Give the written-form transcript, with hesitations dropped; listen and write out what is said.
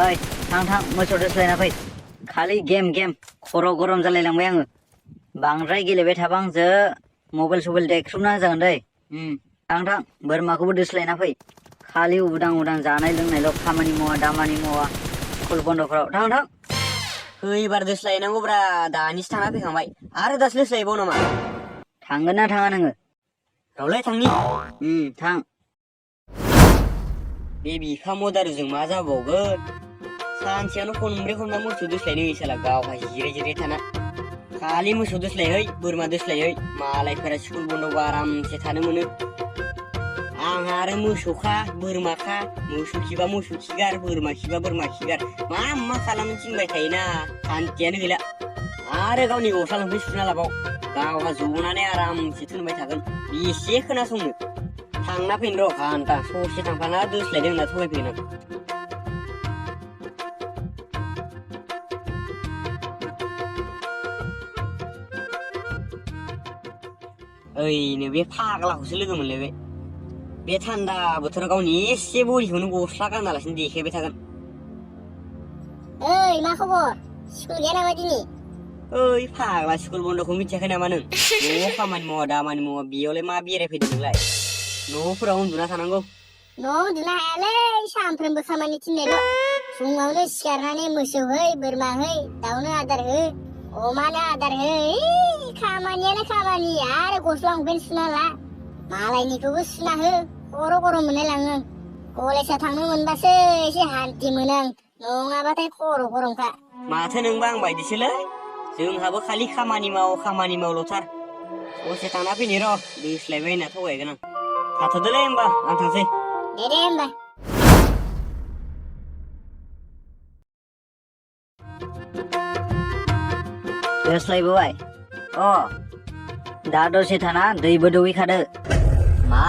ओइ थां मोसौ दोस्लायना फै खालि गेम खर' गरम जालायलांबाय आङो बांद्राय गेलेबाय थाबा आंजो मबाइल देख्रुबना होजागोन दै थां बोरमाखौबो दोस्लायना फै खालि उदां जानाय लोंनायल' खामानि मावा दामानि मावा स्कुल बन्द'फोराव थां एबार दोस्लायनांगौब्रा दानिसो थांना फैखांबाय आरो दासो दोस्लायबाव नामा थांगोन ना थाङा नोङो रावलाय थांनि थां बे बिफा मदारुजों मा जाबावगोन सानसेयावनो खनब्रै खनबा मोसौ दोस्लायनो साला गावहा जिराय थाना खालि मोसौ दोस्लायहै बोरमा दोस्लायहै मालायफोरा स्कुल बन्द'बा आरामसे थानो मोनो आंहा आरो मोसौखा बोरमाखा मोसौ खिबा मोसौ खिगार बोरमा खिबा बोरमा खिगार मा खालामनो थिनबाय थायोना सान्थियानो गैला आरो गावनि गस्ला लंपेन्ट सुना लाबाव गावहा जनानै आरामसे थोनबाय थागोन बेसे खोनासंनो थांना फैनो र' घन्टा ससे थांफाना दोस्लायदों होनना थगायफैगोन आं ओइनो बे फाग्लाखौसो लोगो मोनलायबाय बे थान्दा बोथोराव गावनि एसे बरिखौनो गस्ला गानालासिनो देखायबाय थागोन ओइ मा खबर स्कुल गैया नामा दिनै ओइ फाग्ला स्कुल बन्द'खौ मिथियाखै नामा नों न'आव खामानि मावा दामानि मावा बेयावलाय मा बेरायफैदों नोंलाय न'फोराव उन्दुना थानांगौ न'आव उन्दुनो हायालै सानफ्रोमबो खामानि थिननायल' फुङावनो सिखारनानै मोसौ है बोरमा है दाउनो आदार हो अमानो आदार हो खामानियानो खामानि आरो गस्ला लंपेन्ट सुना ला मालायनिखौबो सुना हो खर' गरम मोनलायलाङो कलेजाव थांनो मोनबासो एसे हान्थि मोनो आं नङाबाथाय खर' गरमखा माथो नोंबा आं बायदिसोलै जोंहाबो खालि खामानि मावल'थार ससे थांना फैनि र' दोस्लायबाय होनना थगायगोन आं थाथ'दोलै होमबा आं थांसै दे होमबा दोस्लायबोबाय दा दसे थाना दैबो दौहैखादो मा